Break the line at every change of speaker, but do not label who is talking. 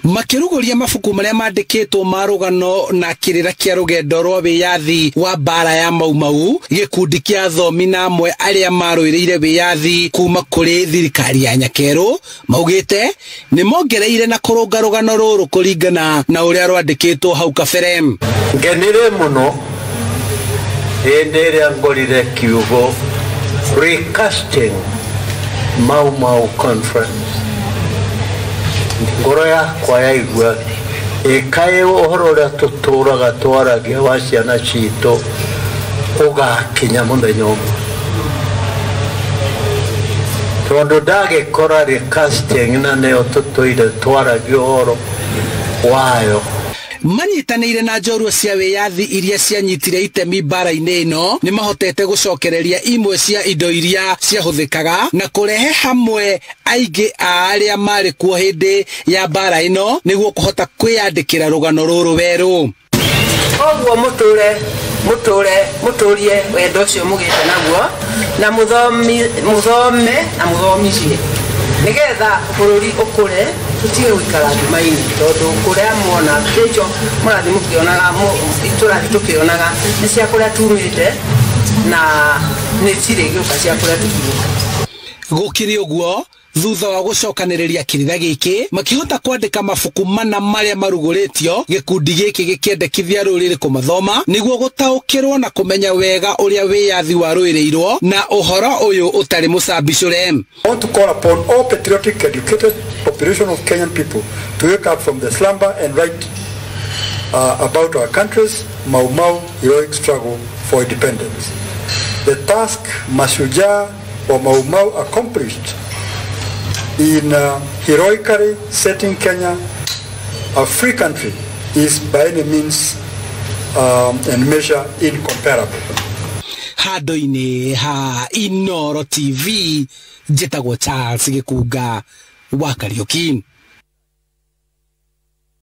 Makĩrugũria mabuku marĩa mandĩkĩtwo ma rũgano na kĩrĩra kĩa rũgendo rwa wĩyathi wa mbara ya Mau Mau, gĩkundi kĩa athomi na amwe arĩa marũĩrĩire wĩyathi kuma kũrĩ thirikari ya Nyakerũ maugĩte nĩ mongereire na kũrũnga rũgano rũrũ kũringana na ũrĩa rwandĩkĩtwo hau kabere.
Ngenire mũno hĩndĩ ĩrĩa ngorire kiugo recasting Mau Mau Conference. Ngoro yakwa yaigua ĩkaĩ ũhoro ũrĩa tũtũraga twaragia wa ciana citũ ũgakinya mũthenya ũmwe, tondũ ndagĩkora recasting na nĩyo tũtũire twaragia ũhoro wayo.
Manyitanĩire na njorua cia wĩyathi iria cianyitire itemi mbara-inĩ ĩno nĩ mahotete gũcokereria imwe cia indo iria ciahũthĩkaga na kũrehe hamwe aingĩ a arĩa marĩ kuo hĩndĩ ya mbara ĩno nĩguo kũhota kwĩyandĩkĩra rũgano rũrũ werũ.
Koguo mũtũre mũtũre mũtũrie wendo ũcio mũgĩte naguo na mũthome na mũthomithie nĩgetha bũrũri ũkũre, tũtige gũikara nduma-inĩ, tondũ kũrĩa muona kĩcho mũrathiĩ mũkĩonaga, tũrathiĩ tũkĩonaga nĩ cia kũrĩa tumĩte na nĩ cirĩgĩũka cia kũrĩa tũkinyĩte.
Gũkĩrĩ ũguo, thutha wa gũcokanĩrĩria kĩrĩra gĩkĩ makĩhota kwandĩka mabuku mana marĩa marugũrĩtio, gĩkundi gĩkĩ gĩkĩendekithia rũrĩrĩ kũmathoma nĩguo gũtaũkĩrwo na kũmenya wega ũrĩa wĩyathi warũĩrĩirwo na ũhoro ũyũ ũtarĩ mũcambicũre.
I want to call upon all patriotic, educated population of Kenyan people to wake up from the slumber and write about our country's Mau Mau heroic struggle for independence. The task Mashujaa wa Mau Mau accomplished in heroically setting Kenya a free country is by any means and measure incomparable.
Handũ-inĩ ha Inooro TV, njĩtagwo Charles Gĩkunga wa Kariũki.